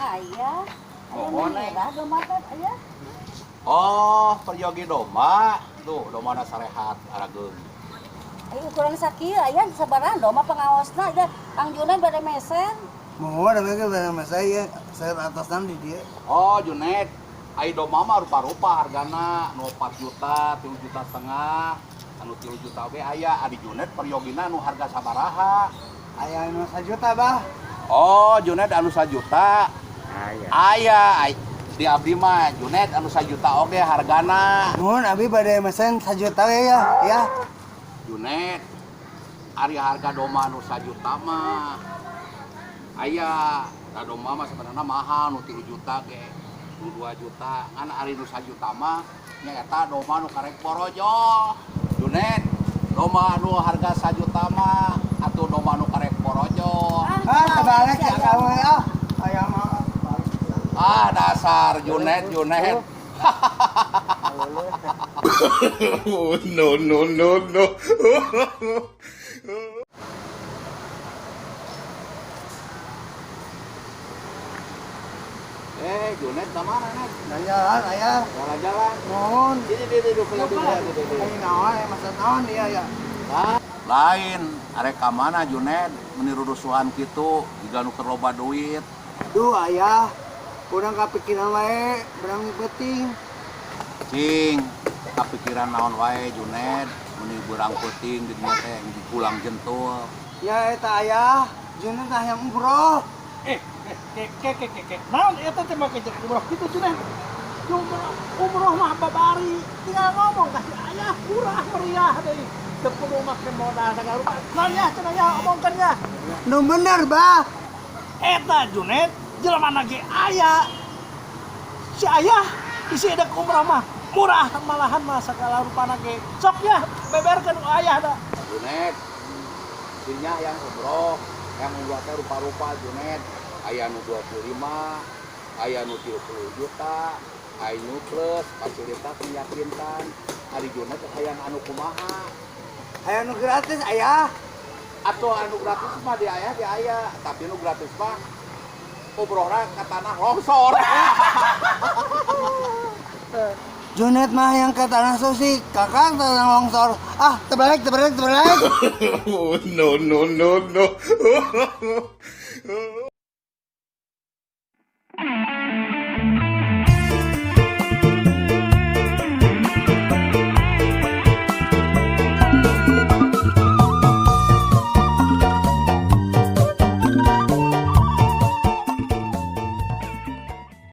Aya. Oh, Neng. Aya domba teh aya. Oh, peryogi domba. Tuh, domba sarehat arageung. Ayo ukuran sakieu aya sabaraha domba pengaosna da Kang Junet bade mesen. Mau ada mereka bareng sama saya, saya atas di dia. Oh, Junet. Ai domba mah rupa-rupa hargana, nu 4 juta, 3 juta setengah, anu 3 juta we aya. Ari Junet peryogina nu harga sabaraha? Aya nu sajuta, Bah. Oh, Junet anu sajuta. Aya. Aya, di abdi mah Junet anu sajuta oge hargana. Nuhun abi bade mesen sajuta we ya, ya. Junet, ari harga domba nu sajuta mah aya, da domba mah sebenarnya mahal nu 3 juta ge, nu 2 juta. Ngan ari nu sajuta mah nyaeta domba nu karek borojol. Junet, domba nu harga sajuta mah atuh domba nu karek borojol. Ah, terbalik ya kamu ya. Aya mah. Ah, dasar Junet, Junet. Oh, no, no, no, no. Eh, Junet ke mana, Net? Jalan-jalan aya. Jalan-jalan. Nuhun. Sini, di duduk, duduk, duduk, duduk. Ayo naon, aya masa naon dia ya. Lain, arek ka mana Junet? Meni rurusuhan kitu, jiga nu keur loba duit. Duh ayah, urang kapikiran wae, berang peuting. Cing, kapikiran naon wae Junet, meni beurang peuting di dinya teh pulang jentul. Ya eta ayah, Junet hayang umroh. Eh, ke ke ke ke ke. Naon eta teh make jeung umroh kitu cenah. Umroh, umroh mah babari, tinggal ngomong ka si ayah murah meriah deui. Teu kudu make modal sagala rupa. Naon ya cenah ya omongkeun ya. Nu bener, Bah. Eta Junet jelema ge aya. Si ayah isi ada umroh mah murah malahan mah sagala rupana ge. Sok ya beberkeun ku ayah da. Junet, dinya yang umroh, yang umroh teh rupa-rupa Junet. Aya nu 25, aya nu 30 juta, aya nu plus fasilitas meyakinkan. Ari Junet hayang anu kumaha? Hayang nu gratis ayah. Atau anu gratis mah di aya di aya, tapi nu gratis mah umrohna ka tanah longsor. Junet mah yang ke tanah suci, kakak tanah longsor. Ah, terbalik, terbalik, terbalik. Oh, no, no, no, no.